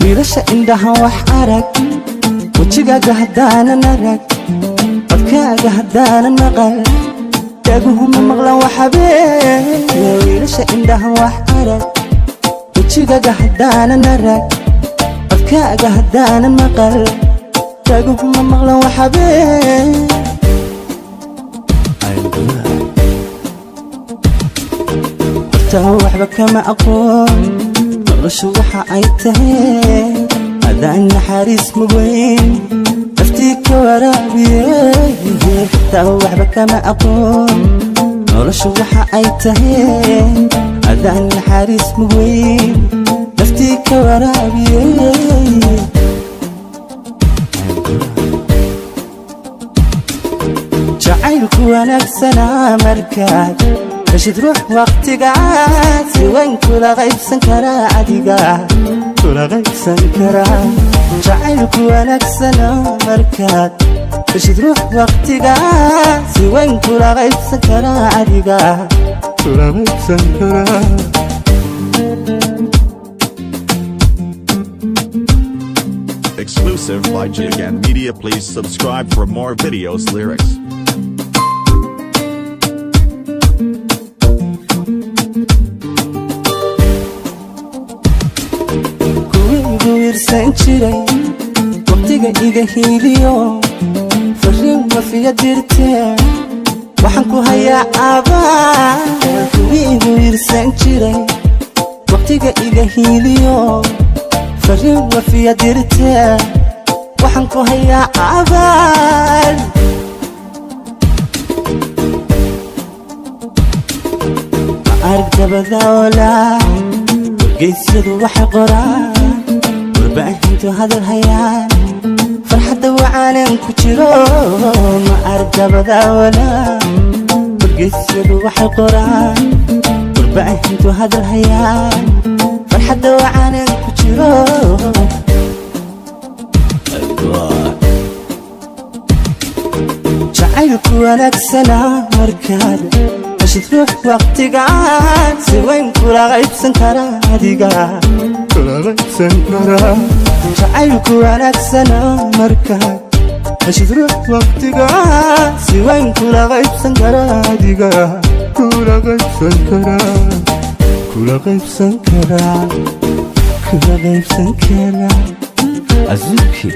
Wiilasha indhaha wax arag, wejigaaga haddaanan arag, codkaaga haddaanan maqal, dhaguhuma maqlan waxabee. Wiilasha indhaha wax arag, wejigaaga haddaanan arag, codkaaga haddaanan maqal, dhaguhuma maqlan waxabee. Horta waxba kama aqoon noloshu waxa ay tahay, adaan naxariis mugeyn naftii ka waraabiye. Horta waxba kama aqoon noloshu waxa ay tahay, adaan naxariis mugeyn naftii ka waraabiye. Jacaylku wanaagsanaa markaad heshid ruux waqtigaad si weyn kula qaybsan karaa, adiga kula qaybsan karaa. Jacaylku wanaagsanaa markaad heshid ruux waqtigaad si weyn kula qaybsan karaa, adiga kula qaybsan karaa. Exclusive by Gigan Media. Please subscribe for more videos lyrics. Kuwii igu wiirsan jiray waqtiga iga hiiliyo fariin wafiya dirtee, waxaan ku hayaa abaal. Kuwii igu wiirsan jiray waqtiga iga hiiliyo fariin wafiya dirtee, waxaan ku hayaa abaal. Ma arag dabada olaa, wargeysyadu waxay qoraan, warbaahintu hadal hayaan, farxadda wacaanan ku jiro. Ma arag dabada olaa, wargeysyadu waxay qoraan, warbaahintu hadal hayaan, farxadda wacaanan ku jiro. Jacaylku wanaagsanaa markaad heshid ruux waqtigaan si weyn kula qaybsan karaa, adiga kula qaybsan karaa. Jacaylku wanaagsanaa markaad heshid ruux waqtigaan si weyn kula qaybsan karaa, adiga kula qaybsan karaa, kula qaybsan karaa, kula qaybsan karaa. Azuki.